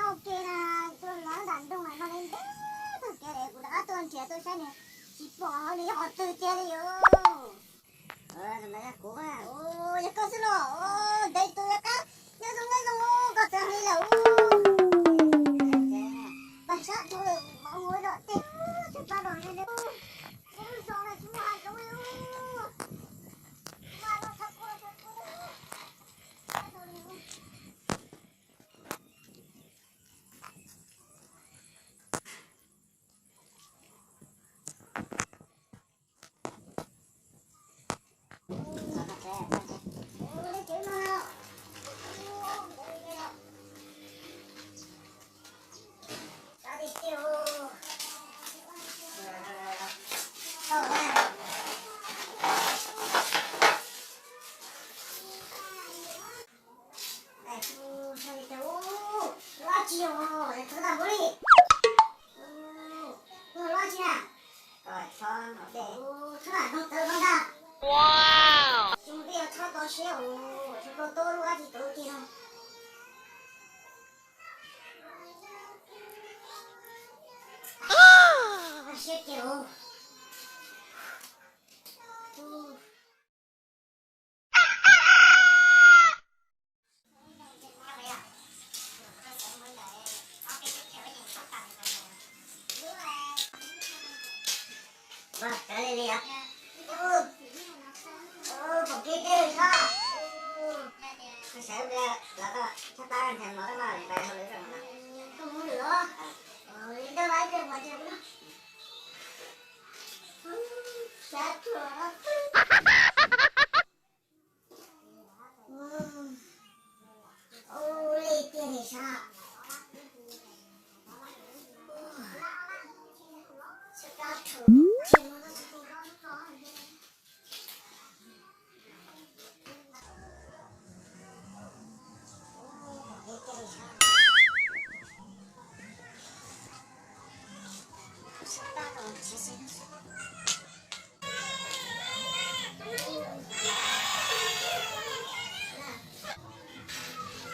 Ua ke na, tuaj los nram nroog no li ntev kawg, kuv rov qab tuaj nrhiav tuaj saib nws tsis pom li qhov twg kiag li os. Yog koj xwb los, ntev tus rov qab nyob zoo nyob zoo, koj txawm li lawm. Pab sab dhau lawm, mov ua los tej, tsis pab los li lawm. Kuv zoo na tsis muaj hais zoo li. Lub dab tsi os, txhob tau npua li. Lub dab tsi na? Txhob tawv no ntag. Xyoo twb yog txhob tau siab os, txhob tau lub dab tsi tuv kiag no. Siab kiag os.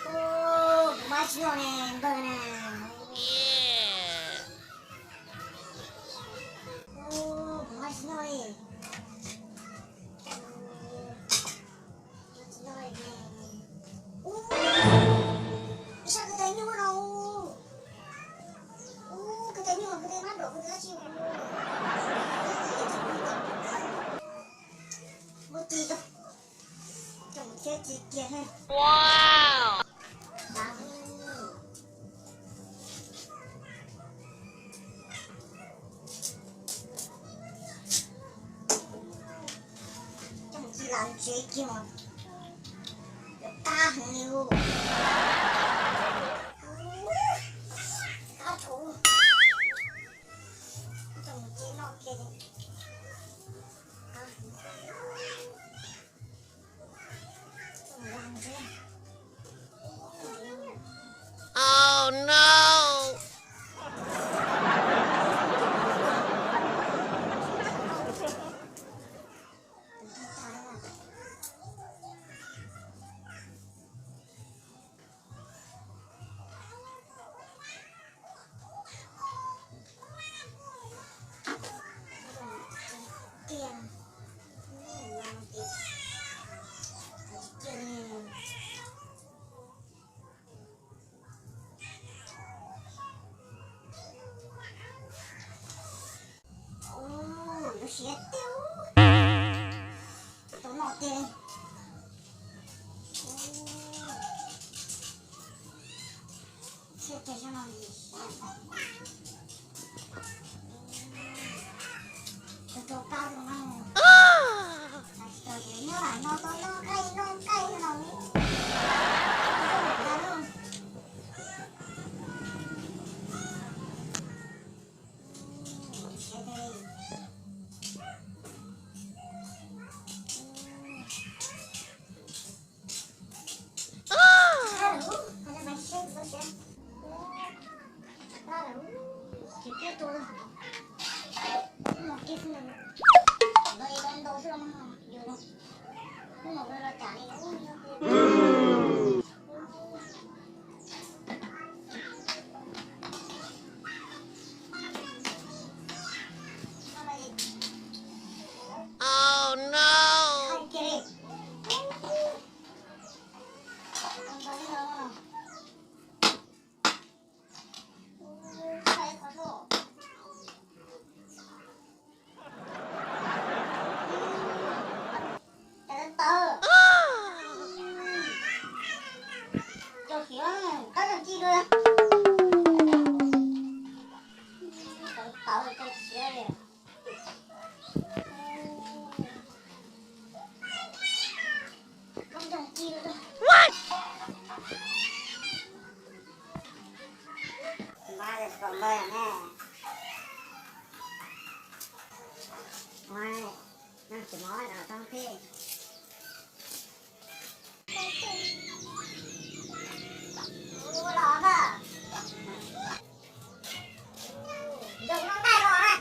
Ub, kuv mab tsis noj ne, npawg na. Ub, kuv mab tsis noj li. Ub, ib sab kawg tag nyuj no. Ub, kawg tag nyuj no, kawg tag mab nraum kawg tag dab tsi. Muab ci, coj mus thiab ci kiag. Coj mus ci los tsev kiag, qab heev li. Qab tshauv. Coj mus ci noj kiag. Oh no! Ub, lub siab tiag. Tau noj tiag. Ub, siab tiag, zoo no li siab. Tus rau pab rau no. Nyob lam no tau noj nqaij noj nqaij no. Kom npawg ne. Ua, noj tsis mov los tau peb. Ua los na. Zoo no nqaij los na.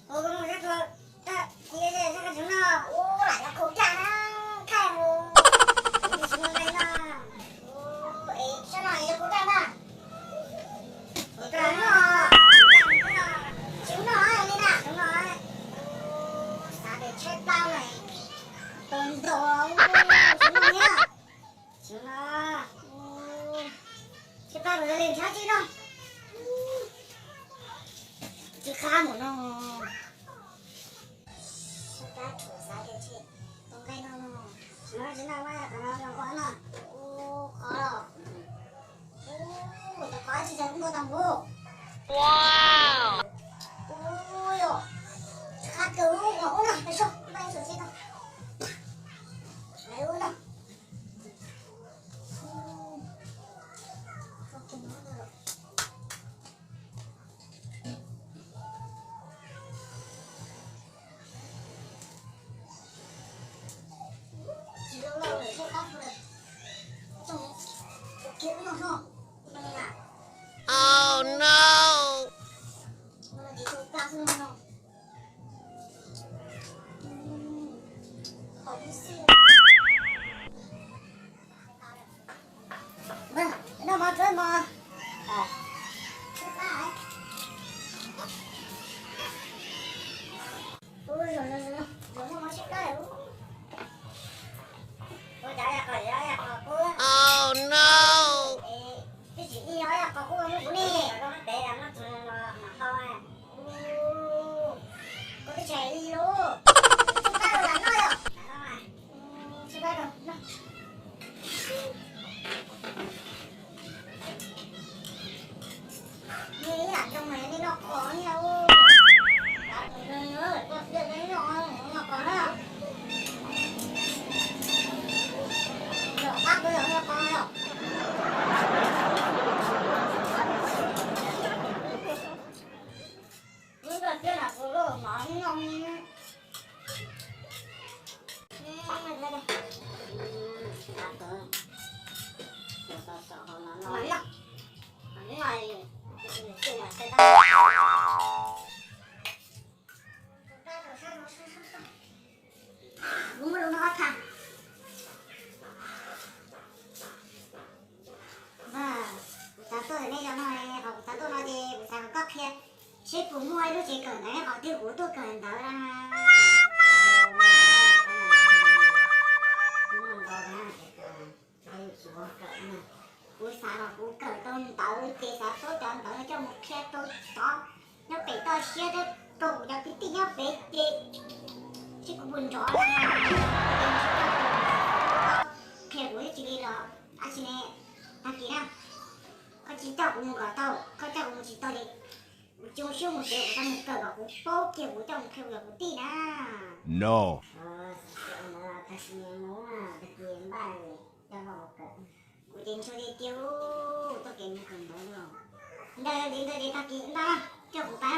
Ua, kuv mus zov tus tag, cia zaj qab tseem no. Ua, lam yog kuv daj na, thaij mus. Kuv tsis muaj nqaij noj. Ua, es sab no es yog kuv daj na. Kuv daj no. Tsis noj li na, tsis noj. Xav tias tshaib plab na. Tos ntaus, tsis noj li na. Tsis noj. Tshaib plab lawm li, nrhiav tsis noj. Tsis qab mus no. Sab kab tshuav xav tias tshem tus nqaij no no. Tsis noj, tsis noj, qhov no zoo qhov no. Ua, qhov los. Ua, tus qhov tsis txawm kuj muaj tau npaum. Ua, yog. Qab kawg ub, ub no, peb so, peb so tsis tau. Ub no. Oh no! Noj mov tsuav mov. Ua, cov yog qos, yog qos kub. Oh no! Twb tsis ib yog yog qos kub muab kuv ne, koj muab pem los muab txog los mam qhau. Kuv twb tsis hais li lus. Tsis pab rau lam noj yom. Tsis pab rau noj. Nej ib yam zoo mas nej noj qos thiab. Noj qos na. Noj qab noj qos na. Wb noj siab na, kuv lub mov noj. Kuv muab lub no ob tha. Kuv xav tuaj nej zos no, ho kuv xav tuaj no ces kuv xav kom koj qhia seb puas muaj ib lub tsev kawm ntawv ho twg kuv tuaj kawm ntawv na. Kuv xav los kuv kawm tau ntawv ces xav tuaj cov ntawv coj mus qhia rau cov nyob pem toj siab thiab rau kuv cov kwv tij nyob pem ces seb kuv puas nrov na. Qhia kuv twb tsis li los dab tsi ne. Tag kis na, koj tsis coj kuv mus kom tau, koj coj kuv mus tsis tau li. Kuv tsis zoo siab mus tsev, kuv xav mus kawm kom kuv paub kiag kuv coj mus qhia kuv cov kwv tij na. No. Tag kis mus, tag kis npaj coj koj mus kawm. Kuv ces ntshai tiag tiag, txoj kev mus kawm ntawv no. Ntawd li ntawd ces tag kis npaj na, coj kuv pais na.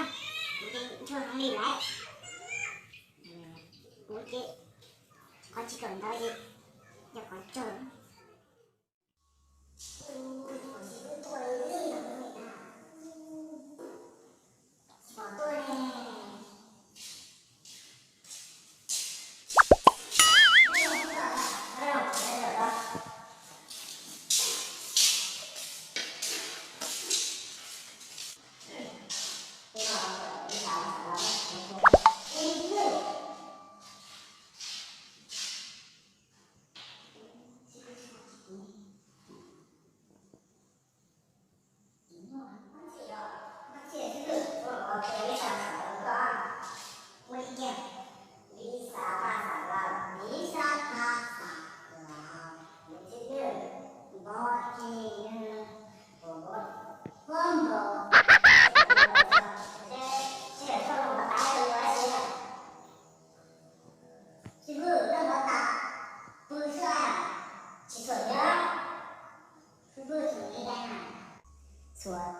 Kuv ces ntshai heev li lawm. Kuv ces qhov tsis kawm ntawv ces yog qhov tsawg.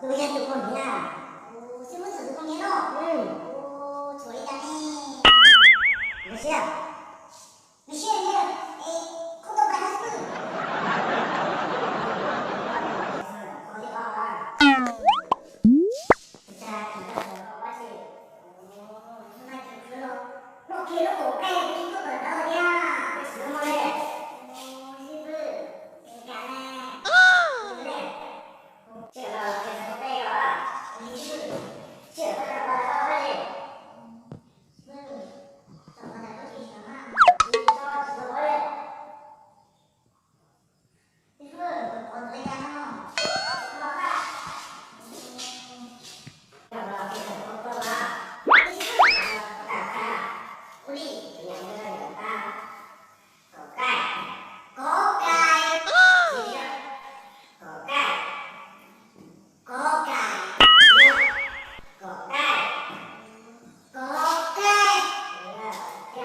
Tus yog tus poj niam. Tus xib hwb txawm tus poj niam no. Tus tshuav li cas ne? Ua siab, ua siab, koj tau pais no xwb.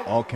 Ok.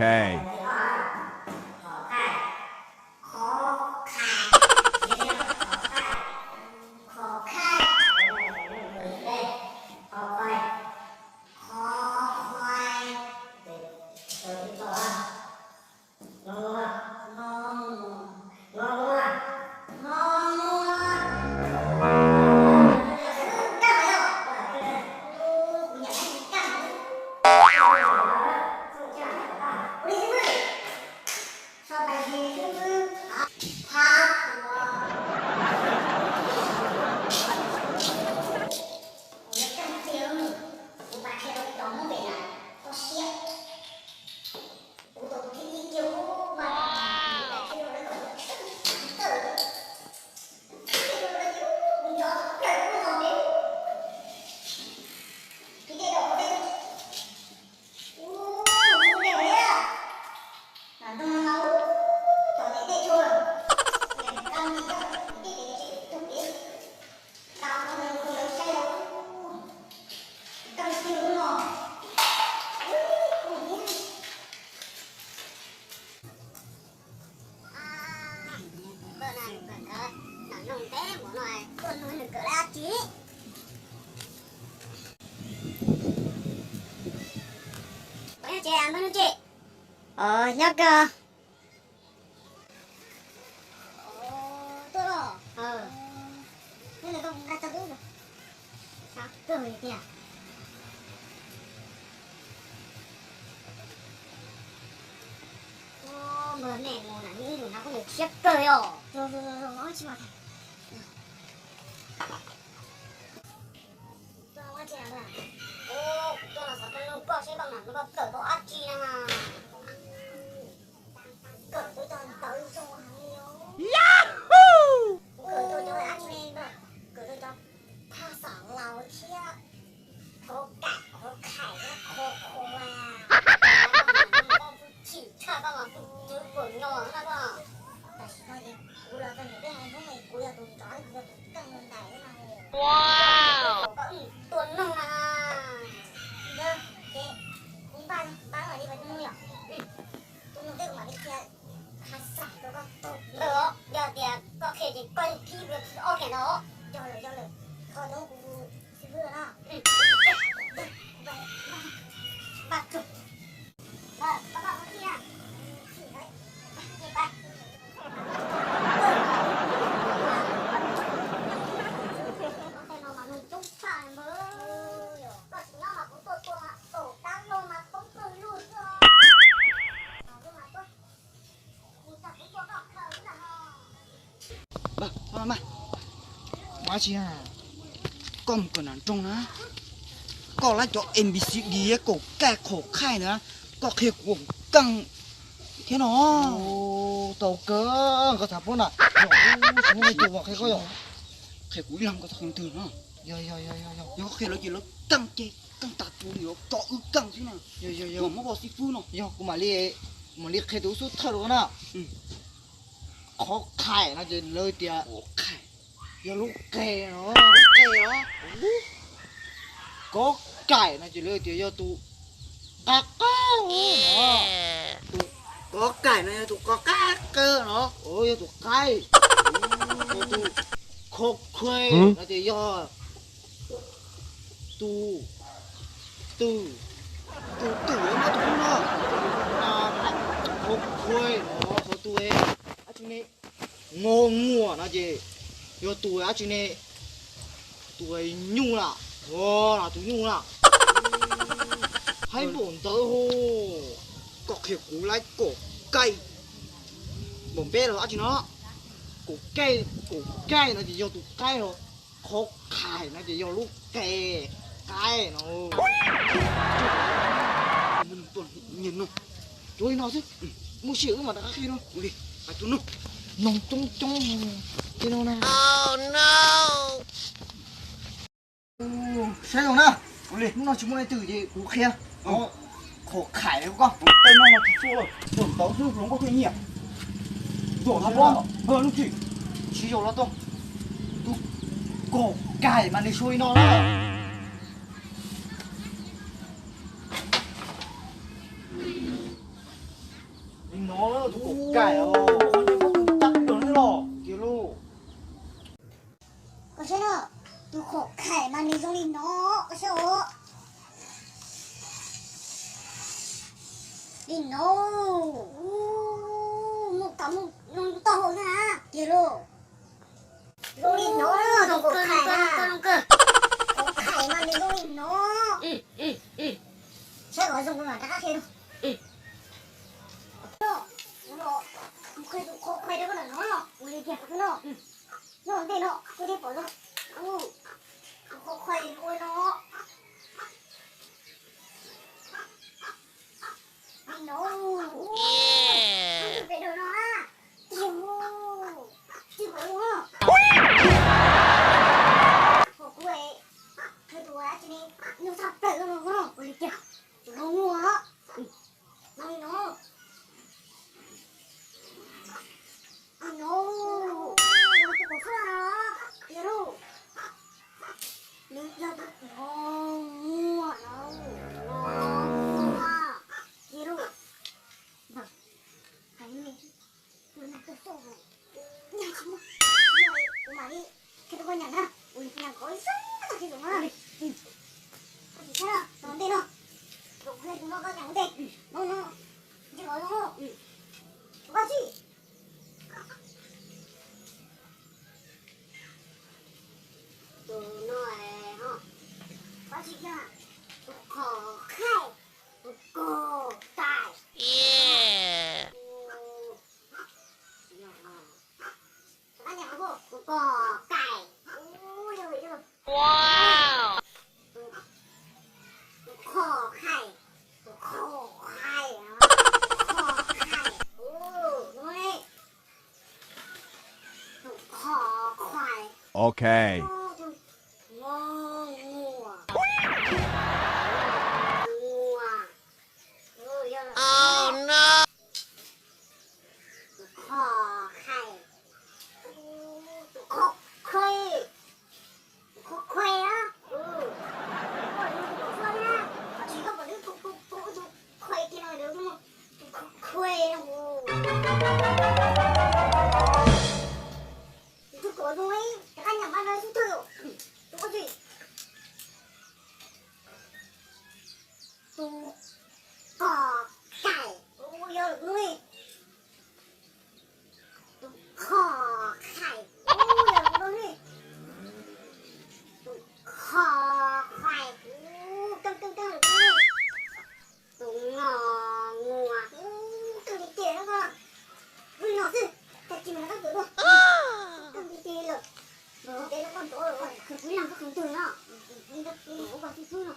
Nyob kawg. Siab kawg os. Koj seb koj mam kawm tau dab tsi na. Kawm tau cov ntawv zoo heev li os. Kawm tau cov dab tsi ne, kawm tau cov phaj xom laus thiab kov kam kov khais thiab kho kho a. Koj txawj chim tshaj koj los tus twv puas nyo na koj. Tam sim no ces kuv los tau niam peb haiv Hmoob es kuv yog tus nrov, kuv yog tus keej ntawm ntais na. Koj tua noog na. Ces kuv npaj npaj li pais tus noog yom. Tus noog tej kuv mam li qhia. Hais xav rau koj tau ntawd os, yog tias koj qhia ces koj yeej thib ob kiag ntawd os. Yog lawm, yog lawm, qhov ntawd kuv xib hwb no. Koj mus kawm nram nroog na, koj lab cov A B C D kaum kaij khov khaij na, koj qhia kuv keej thiab no. Tau kawg, koj txhob pub na, yog kuv ib leeg koj txhob qhia twg no. Yog koj qhia lawv ces lawv keej ces keej tas tus, yuav tso wb keej xwb na. Yog muab ua xib fwb no. Yog kuv mam li, kuv mam li qhia tus xub thawj rau koj na. Qhov khaim no ces lawv tias yog lub qe no. Qe os. Kov kaim no ces lawv tias yog tus qab qawg no. Tus kov kaim no yog tus kov qab qawg no, yog tus qaib. Tus kho khuai no ces yog Tus, tus, tus twm no, tus no, qhov khuaib no, qhov tus dab tsi ne, ngo muag no ces yog tus dab tsi ne, tus nyuj na, tus nyuj na. Haib npaum ntawd ho, koj qhia kuv lawm, kaum kaij npaum peb los dab tsi no, kaum kaij, kaum kaij no ces yog tus qaib ho, qhov khaim no ces yog lub qe qaib no. Ua li no xwb, muaj sij hawm wb mam rov qab qhia no. Noog coob coob li no na. Saib zoo na, hnub no tsis muaj leej twg ces kuv qhia qhov khaim rau koj. Tej no mas tsis txua, txua ntawd xwb zoo nkauj thiaj nyiam. Txua no, tsis zaum los tau. Tus kaum kaij mas nws zoo li no na. Li no, tus kaum kaij os, qhov ntawd pob tw tag li los kiag lauj. Koj saib no, tus kaum kaij mas nws zoo li no, koj saib os. Li no, muaj kab muaj taub hau na, kiag lauj. Zoo li no, tus kaum kaij na. Kaum kaij mas nws zoo li no. Saib kom zoo mas rov qab qhia rau. Qhia tus qhov khuaib rau koj no, ua li kiag no. Nyob ntej no koj thiaj pom zoo. Tus qhov khuaib ua no. Li no. Pem dua no na. Tiag, tsis pom zoo. Kom kuv qhia tus dab tsi ne, nyuaj tshaj plaws no, ua li kiag. Tus no muag. Li no. Li no. Tus kaum xwb no, qhia lauj. Nws yog tus no muag no, no muag. Qhia lauj. Hais li, tus no tus xauj, nyaj tsis muaj, kuv mam li qhia rau koj nyeem na, ua li nyaj koj ib sab tag qhia rau na. Koj tsis saib no, tus ntej no, tus no koj nyeem ua ntej, no no, ntsia kom zoo, tus koj tsis. Tus no, tus koj tsis, tus kaum kaij, tus kaum kaij. Tus kaum kaij, tus kaum kaij. Tus kaum kaij, tus kaum kaij, tus kaum kaij. Tus no ne, tus kaum kaij. Ok. Tus no, tus no, tus no. Tus kaum kaij, tus kaum kaij. Tus kaum kaij, tus kaum kaij. Tus kaum kaij, tus kaum kaij. Tus kaum kaij, tus kaum kaij. Tus kaum kaij, tus kaum kaij. Tus kaum kaij, tus kaum kaij. Tus kaum kaij, tus kaum kaij. Tus no, no, tus no ces no, tus no xwb, tag kis mas rov qab tuaj dua. Tus no ces lawm, tus no ces no koj ntov lawm, kuv ib leeg koj tus twg no, tus no ces ua koj xwb xwb no.